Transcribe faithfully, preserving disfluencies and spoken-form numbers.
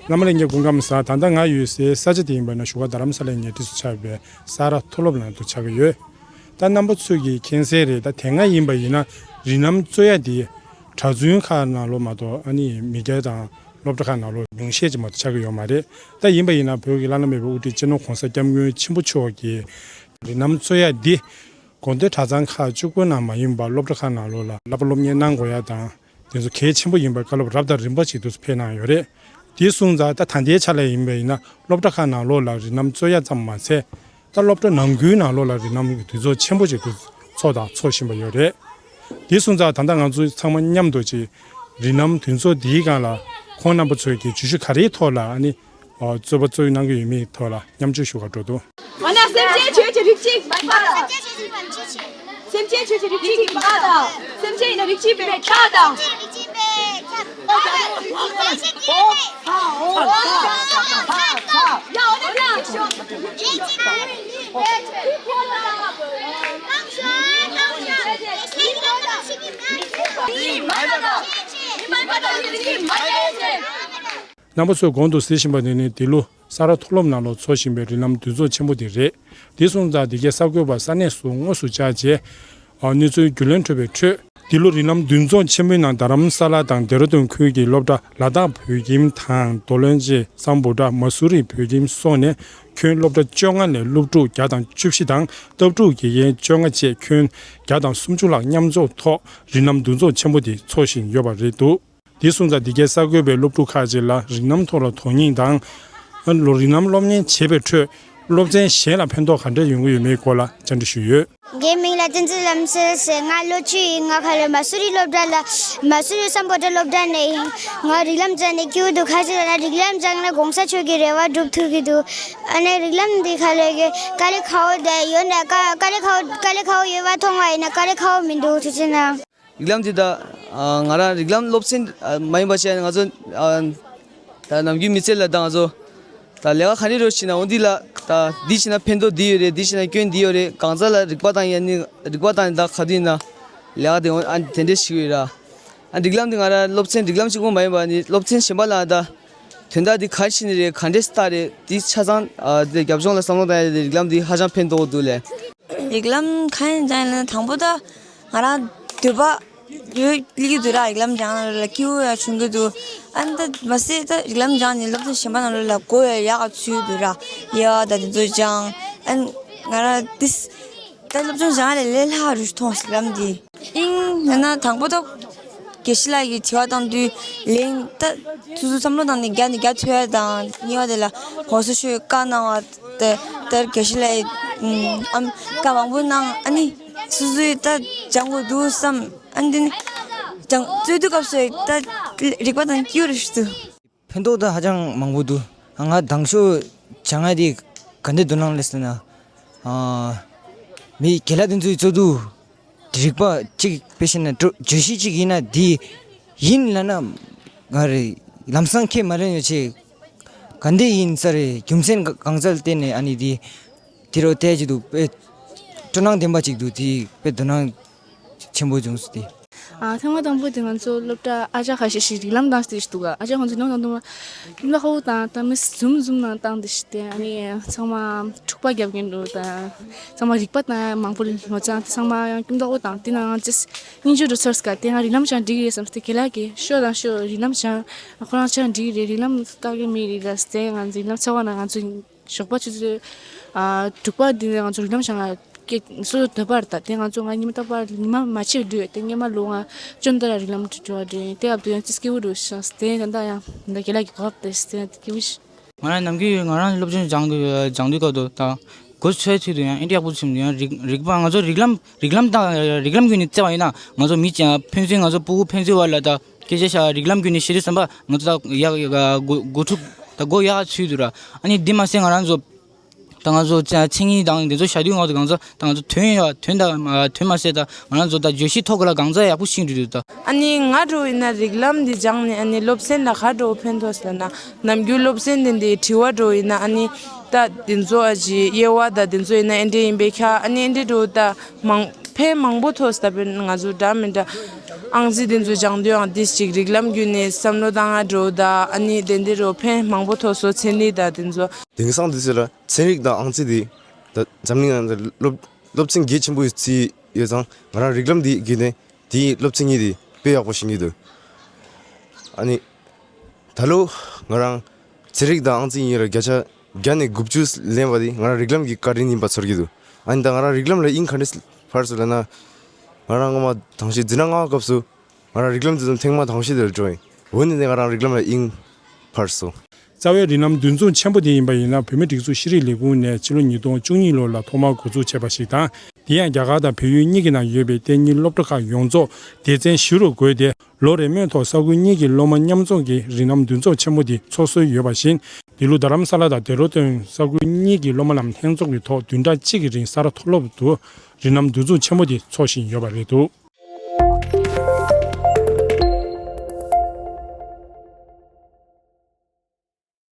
བླ་མ་ལྷན་རྒྱས་སྐུ་ཁམས་བཟང་། ད་ལྟ་ང་ཡོད་སའི་ས་ཆ་དེ་ཡིན་པ་ན་བཞུགས་སྒར་རྡ་རམ་ས་ལའི་ཉེ་འཁྲིས་སུ་ཆགས་པའི་ས་རཱ་མཐོ་སློབ་ནང་དུ་ཆགས་ཀྱི་ཡོད། ད་རྣམ་པ་ཚོས་ཀྱིས་མཁྱེན་གསལ་རེད། ད་དེ་སྔ་ཡིན་པ་ཡིན་ན་རིགས་ལམ་རྩོད་ཡ་དེ་གྲྭ་བཙུན་ཁག་ནང་ལོགས་མ་གཏོགས་ཨ་ནི་མི་སྒེར་དང་སློབ་གྲྭ་ཁག་ནང་ལོགས་ཉུང་ཤས་ཅིག་མ་གཏོགས་ཆགས་ཀྱི་ཡོད་མ་རེད། ད་ཡིན་པ་ཡིན་ན་བོད་ཀྱི་བླ་ན་མེད་པའི་དབུ་ཁྲིད་སྤྱི་ནོར་༸གོང་ས་༸སྐྱབས་མགོན་ཆེན་པོ་མཆོག་གིས་རིགས་ལམ་རྩོད་ཡ་འདི་དགོན་སྡེ་གྲྭ་ཚང་ཁག་གཅིག་པུ་ནང་མ་ཡིན་པར་སློབ་གྲྭ་ཁག་ནང་ལོགས་ལ་བསླབ་པ་སློབ་གཉེར་གནང་དགོས་ཡ་དང་། དེ་ཚོ་གལ་ཆེན་པོ་ཡིན་པའི་བཀའ་སློབ་རབ་དང་རིམ་པ་ཞིག་དུ་ཕེབས་གནང་ཡོད་རེད། དེ་སོང་ཙང་ད་ད་ལྟའི་ཆ་ལ་ཡིན་པ་ཡིན་ན་སློབ་གྲྭ་ཁག་ནང་ལོགས་ལ་རིགས་ལམ་རྩོད་ཡ་ཙམ་མ་ཟད། ད་སློབ་གྲྭ་ནང་ཁུལ་ནང་ལོགས་ལ་རིགས་ལམ་གྱི་དུས་ཚོགས་ཆེན་པོ་ཞིག་དུ་འཚོགས་དང་འཚོགས་བཞིན་པ་ཡོད་རེད། དེ་སོང་ཙང་ད་ལྟ་ང་ཚོ་ཚང་མ་མཉམ་དུ་ཅིག་རིགས་ལམ་དུས་ཚོགས་འདིའི་སྒང་ལ་ཁོང་རྣམ་པ་ཚོས་ཀྱི་བརྗོད་གཞི་ག་རེའི་ཐོག་ལ་ཨ་ནི་རྩོད་པ་རྩོད་གནང་གི་ཡོད་མེད་ཐོག་ལ་མཉམ་སྤྱོད་ཞུ་གར་འགྲོ་འདུག་ང་ན་སེམས་ཅན་ཆོས་ཀྱི་རིགས་གཅིག་མ་ཡིན་པ་དང་། སེམས་ཅན་ཆོས་ཅན་རིགས་གཅིག་ཡིན་པ་དང་། སེམས་ཅན་ཡིན་ན་རིགས་གཅིག་པའི་ཁྱབ་དང་། རྣམ་པ་ཚོས་གོང་དུ་གཟིགས་བཞིན་པ་འདི་ནི་འདི་ལོ་ས་རཱ་མཐོ་སློབ་ནང་ལོགས་འཚོགས་བཞིན་པའི་རིགས་ལམ་འདུ་འཛོམས་ཆེན་པོ་དེ་རེད། དེ་སོང་ཙང་འདི་གའི་གསར་འགོད་པ་ས་གནས་སུ་དངོས་སུ་བཅར་རྗེས་གནས་ཚུལ་རྒྱུས་ལོན་འཕྲོད་པའི་ཁྲོད། འདི་ལོ་རིགས་ལམ་འདུ་འཛོམས་ཆེན་མོའི་ནང་རྡ་རམ་ས་ལ་དང་ལྡེ་ར་ལྡུན་ཁུལ་གྱི་སློབ་གྲྭ་ལ་དྭགས་བོད་ཁྱིམ་དང་རྡོ་ལོན་ཅེ་སམ་བྷོ་ཊ་མ་སུ་རི་བོད་ཁྱིམ་སོགས་ནས་ཁྱོན་སློབ་གྲྭ་བཅོ་ལྔ་ནས་སློབ་ཕྲུག་བརྒྱ་དང་བཅུ་བཞི་དང་ལྟ་ཕྲུག་དགེ་རྒན་བཅོ་ལྔ་བཅས་ཁྱོན་བརྒྱ་དང་སུམ་ཅུ་ལྷག་མཉམ་འཛོམས་ཐོག་རིགས་ལམ་འདུ་འཛོམས་ཆེན་པོ་དེ་འཚོགས་བཞིན་ཡོད་པ་རེད་འདུག་དེ་སོང་ཙང་འདི་གའི་གསར་འགོད་པས་སློབ་ཕྲུག་ཁག་ཅིག་ལ་རིགས་ལམ་ཐོག་ལ་དོ་སྙིང་དང་། ལོ་རིགས་ལམ་སློབ་གཉེར་བྱེད་པའི་ཁྲོད་སློབ་ཚན་གཞན་ལ་ཕན་ཐོགས་ག་འདྲ་ཡོང་གི་ཡོད་མེད་སྐོར་ལ་བཅར་འདྲི་ཞུས་ཡོད། ངའི་མིང་ལ་བསྟན་འཛིན་ལམ་སེང་ཟེར། ང་ལོ་བཅུ་ཡིན། ང་ཁ་ལོ་མ་སུ་རི་སློབ་གྲྭ་ལ་མ་སུ་རི་སམ་བྷོ་ཊ་སློབ་གྲྭ་ནས་ཡིན། ང་རིགས་ལམ་སྦྱངས་ནས་སྐྱིད་པོ་འདུག་ག་ཅི་ལབ་ན་རིགས་ལམ་སྦྱངས་ན་གོང་ས་མཆོག་གི་རེ་བ་འགྲུབ་ཐུབ་ཀྱི་འདུག་ཨ་ནི་རིགས་ལམ་འདི་ཁ་ལོ་གི་དཀའ་ལས་ཁག་པོ་དེ་ཡོད་ན་དཀའ་དཀའ་ལས་ཁག་པོ་དཀའ་ལས་ཁག་པོ་ཡོད་པ་མཐོང་བ་ཡིན་ན་དཀའ་ལས་ཁག་པོ་མི་འདུག་ཐུགས་རྗེ་གནང་། རིགས་ལམ་འདི་ད་ང་རང་རིགས་ལམ་སློབ་ཚན་མ་ཡིན་པ་བྱས་ན་ང་ཚོ་ད་ནམ་རྒྱུན་མི་ཚེ་ལ་ད་ང་ཚོ་ད་ལས་ཀ་ག་རེ་རོ་ཞིག་ན་འོ་འདི་ལ་ད་འདི་བྱས་ན་ཕན་ཐོགས་འདི་ཡོད་རེད། འདི་བྱས་ན་སྐྱོན་འདི་ཡོད་རེད། གང་ཟག་ལ་རིག་པ་བཏང་ཡ་ནི་རིག་པ་བཏང་ནི་ད་ག་དུས་ཡིན་ན་ལས་ཀ་དེ་འོ་ཨ་དེ་འདྲས་ཞིག་ཡོད་ར། ཨ་རིགས་ལམ་འདི་ང་རང་སློབ་ཚན་རིགས་ལམ་གཅིག་པོ་མ་ཡིན་པ་ནི་སློབ་ཚན་གཞན་པ་ལ་ད་དོན་དག་འདི་ག་རེ་བྱེད་ནི་རེད། ག་འདྲས་སྟ་རེད། འདི་ཆ་ཚང་ཨ་དེ་རྒྱབ་ལྗོངས་ལ་བསམ་བློ་བཏང་ཡ་དེ་རིགས་ལམ་འདི་ཧ་ཅང་ཕན་ཐོགས་འདུག་ལས། རིགས་ལམ་གང་ཡིན་ཀྱང་ཡིན་ན་དང་པོ་ད་ང་རང་འདོད་པ་ཡོད་སླེབས་ཀྱི་འདུག་ར། རིགས་ལམ་སྦྱངས་ན་ལ་སྐྱིད་པོ་ཡང་བྱུང་གི་འདུག་ཨ་ནི་ད་མ་ཟད་ད་རིགས་ལམ་སྦྱངས་ནས་སློབ་ཚན་གཞན་པ་ནང་ལོགས་ལ་གོ་ཡ་ཡག་ག་ཚུད་འདུག་ར། དབྱེ་བ་ད་དེ་ཚོ་སྦྱངས། ཨ་ནི་ང་རང་ཏིས་ད་སློབ་སྦྱོང་སྦྱངས་ལས་ལས་སླ་རུ་མཐོང་། རིགས་ལམ་འདི་ཨིན་ན་ན་དང་པོ་ད་དགེ་བཤེས་ལགས་ཀྱིས་དྲི་བ་བཏང་དུས་ལན་ད་སོ་སོ་བསམ་བློ་བཏང་ནས་རྒྱ་ནས་རྒྱ་ཐོས་ཡ་དང་། གཉིས་པ་དེ་ལ་གོང་ས་མཆོག་བཀའ་གནང་བ་ད་ད་དགེ་བཤེས་ལགས་ཨམ་བཀའ་མང་པོ་གནང་། ཨ་ནི་སོ་སོའི་ད་སྦྱང་དགོས་འདུག་བསམ། ཨ་ནི་འདི་ནི་སྦྱང་རྩོད་དུས་སྐབས་སུ་ད་རིག་པ་དང་སྐྱིད་རུ་ཞུ། ཕན་ཐོགས་ད་ཧ་ཅང་མང་པོ་འདུག་ང་དང་ཤོས་སྦྱང་ཡ་དེ་ག་འདྲ་འདུག་ནང་ལས་ཟེར་ན། ཨ་མི་རྒན་ལགས་དེ་ཚོའི་རྩོད་དུས་རིག་པ་གཅིག་དཔེ་བཤད་ན་བརྗོད་གཞི་གཅིག་ཡིན་ན་དེ་ཡིན་ལབ་ན་ང་རེ་ལམ་སང་ཁས་མ་ལེན་ཡོད་ཆེ། ག་འདྲ་ཡིན་ས་རེད། རྒྱུ་མཚན་གང་ས་ལ་བརྟེན་ནས་ཨ་ནི་དེ་དེ་རུ་བལྟས་ཀྱི་འདུག་དཔེ་སྤྲོ་སྣང་ལྡན་པ་ཅིག་འདུག་དེ་དཔེ་དོ་སྣང་ཆེན་པོ་བྱུང་སོང་དེ། ཨ་ཐེངས་མ་དང་པོ་དེ་ང་ཚོ་སློབ་གྲྭ་ཨ་ཅག་ཁ་ཤས་ཤིག་རིགས་ལམ་བཏང་སྟེ་ཞིག་འདུག་ཨ་ཅག་ཁོང་ཚོ་རིགས་ལམ་བཏང་དུས་མ་ཁྱིམ་བདག་ཁོ་བོ་དང་ད་མི་འཛུམ་འཛུམ་ནང་བཏང་སྟེ་ཞིག་སྟེ། ཨ་ནི་ཚང་མ་འཁྲུག་པ་རྒྱབ་ཀྱིན་འདུག་ད་ཚང་མ་རིག་པ་དང་མང་པོ་ལོ་ཚང་དེ་ཚང་མ་ཡང་ཁྱིམ་བདག་ཁོ་བོ་དང་དེ་ནང་ང་ཅིས་སྙིང་རྗེ་རུ་ཚོར་སྐབས་དེ་ང་རིགས་ལམ་སྦྱངས་འགྲིག་གི་རེད་བསམ་སྟེ། རྒན་ལགས་ཀྱིས་ཤོག་དང་ཤོག་རིགས་ལམ་སྦྱངས། ཁོ་རང་ཅག་འགྲིག་གི་རེད། རིགས་ལམ་དཀའ་གི་མེད་རེད་ལབ་སྟེ། ང་ཚོ་རིགས་ལམ་ཚེ་དབང་ནང་ང་ཚོ་ཞོགས་པ་ཆུ་ཚོད་ཨ་དྲུག་པ་འདི་ནས་ང་ཚོ་རིགས་ལམ་སྦྱང་ག་སོ་སོ་འདོད་པ་རེད། ད་དེ་ང་ཚོ་ང་ཉི་མ་རྟག་པར་ཉི་མ་མ་ཕྱེད་སྡོད་དེ་སྔོན་མ་ལོ་ང་བཅོ་ལྔ་རིགས་ལམ་འགྲོ་བ་རེད། དེ་སྐབས་དུ་ཡང་ཅི་སྐྱིད་པོ་འདུག་ཤག་སྟེ། ད་ལྟ་ཡང་ད་རྒན་ལགས་ཀྱི་གོ་སྐབས་དེ་སྟེ་སྐྱིད་པོ་ཞིག་ང་རང་ནམ་རྒྱུན་ང་རང་སློབ་སྦྱོང་སྦྱང་དུས་སྦྱང་དུས་སྐབས་དུ་ད་གོ་ཚོད་ཚོད་དུ་ཡང་ཨེ་འདྲ་ཡག་པོ་ཚིམ་དུ་ཡང་རིག་རིག་པ་ང་ཚོ་རིགས་ལམ་རིགས་ལམ་དང་རིགས་ལམ་བརྒྱུད་ནས་བརྩེ་བ་ཡིན་ན་ང་ཚོ་མི་ཅན་ཕན་ཚུན་ང་ཚོ་སྤུ་གུ་ཕན་ཚུན་བར་ལ་ད། སྐད་ཆ་བཤད་རིགས་ལམ་བརྒྱུད་ནས་བཤད་དུས་ཙམ་པ་ང་ཚོ་ད་ཡག་ཡག་གོ་གོ་ཐུབ་ད་གོ་ཡག་ཚུལ་འདུག་ར། ཨ་ནི་འདི་མ་ཟད་ང་རང་ཚོ་ད་ང་ཚོ་ཚེ་མཚན་ཉིད་དང་འདི་ཚོ་བཤད་དུས་ང་ཚོ་གང་ཚོ་ད་ང་ཚོ་དོན་ཡ་དོན་དང་དོན་མ་ཟད་ད་ང་རང་ཚོ་ད་བརྗོད་གཞི་ཐོག་ག་ལ་གང་ཚོ་ཡག་པོ་ཤེས་འགྲོ་འདུག་ད། ཨ་ནི་ང་འགྲོ་ཡིན་ན་རིགས་ལམ་འདི་སྦྱངས་ནས་ཨ་ནི་སློབ་ཚན་ལ་ག་འགྲོ་ཕན་ཐོགས་ཟེར་ན། ནམ་རྒྱུན་སློབ་ཚན་འདི་འདི་དྲི་བ་འགྲོ་ཡིན་ན་ཨ་ནི་ད་འདི་ཚོ་ཨ་ཅི་དབྱེ་བ་ད་འདི་ཚོ་ཡིན་ན་ཨེ་འདྲ་ཡིན་པས་ཁ་ཨ་ནི་ཨེ་འདྲ་འགྲོ་ད་མང་ཕན་མང་པོ་ཐོགས་ད་ཕན་ང་ཚོ་འདྲ་མི་འདྲ། ཨང་རྩིས་དེ་ཚོ་སྦྱང་དུས་ཡང་ཏིས་ཅིག་རིགས་ལམ་བརྒྱུད་ནས་བསམ་བློ་བཏང་ང་འགྲོ་ད། ཨ་ནི་དེ་འདི་རུ་ཕན་མང་པོ་ཐོགས་སོ། ཚན་རིག་དང་དེ་ཚོ། དེང་སང་དུས་ཚོད་ལ་ཚན་རིག་དང་ཨང་རྩིས་དེ་ད་འཛམ་གླིང་ནང་ལ་སློབ་སློབ་ཚན་གལ་ཆེན་པོ་ཡོད་ཚུལ་ཡོད་ཙང་། ང་རང་རིགས་ལམ་དེ་བརྒྱུད་ནས་དེའི་སློབ་ཚན་གཉིས་དེ་དཔེ་ཡག་པོ་ཤེས་ཀྱི་འདུག་ཨ་ནི་ད་ལོ་ང་རང་ཚན་རིག་དང་ཨང་རྩིས་གཉིས་ལ་བརྒྱ་ཆ་བརྒྱ་ནས་དགུ་བཅུ་ལེན་པ་དེ་ང་རང་རིགས་ལམ་གྱི་བཀའ་དྲིན་ཡིན་པ་ཚོར་གྱི་འདུག་ཨ་ནི་ད་ང་རང་རིགས་ལམ་ལ་དབྱིངས་ག་འདྲས་འཕར་སོང་ལབ་ན། ང་རང་སྔོན་མ་དང་ཤེས་འཛིན་གྲྭ་ལྔ་པའི་སྐབས་སུ་ང་རང་རིགས་ལམ་དེ་ཚོ་ཐེངས་མ་དང་ཤེས་དེ་ལ་འགྲོ་ཡིན། འོ་ནི་ནས་ང་རང་རིགས་ལམ་ལ་དབྱིངས་འཕར་སོང་། རྩ་བའི་རིགས་ལམ་འདུ་འཛོམས་ཆེན་པོ་དེ་ཡིན་པ་ཡིན་ན། བོད་མིའི་སྒྲིག་འཛུགས་ཤེས་རིག་ལས་ཁུངས་ནས་ཕྱི་ལོ་ཉིས་སྟོང་བཅུ་གཉིས་ལོ་ལ་ཐོག་མར་འགོ་འཛུགས་བྱས་པ་ཞིག་དང་། དེ་ཡང་རྒྱ་གར་དང་བལ་ཡུལ་གཉིས་ཀྱི་ནང་ཡོད་པའི་གཏན་ཉིན་སློབ་གྲྭ་ཁག་ཡོངས་རྫོགས་སྡེ་ཚན་བཞི་རུ་བགོས་ཏེ། ལོ་རེ་སྨོན་ཐོག་ས་ཁུལ་གཉིས་ཀྱི་སློབ་མ་མཉམ་འཛོམས་ཀྱི་རིགས་ལམ་འདུ་འཛོམས་ཆེན་མོ་འདི་འཚོགས་སྲོལ་ཡོད་པ་བཞིན། འདི་ལོ་རྡ་རམ་ས་ལ་དང་ལྡེ་ར་ལྡུན་ས་ཁུལ་གཉིས་ཀྱི་སློབ་མ་རྣམས་ལྷན་འཛོམས་ཀྱི་ཐོག་བདུན་ཕྲག་གཅིག་གི་རིང་ས་རཱ་མཐོ་སློབ་ཏུ་རིགས་ལམ་འདུ་འཛོམས་ཆེན་མོ་འདི་འཚོགས་བཞིན་ཡོད་པ་རེད་འདུག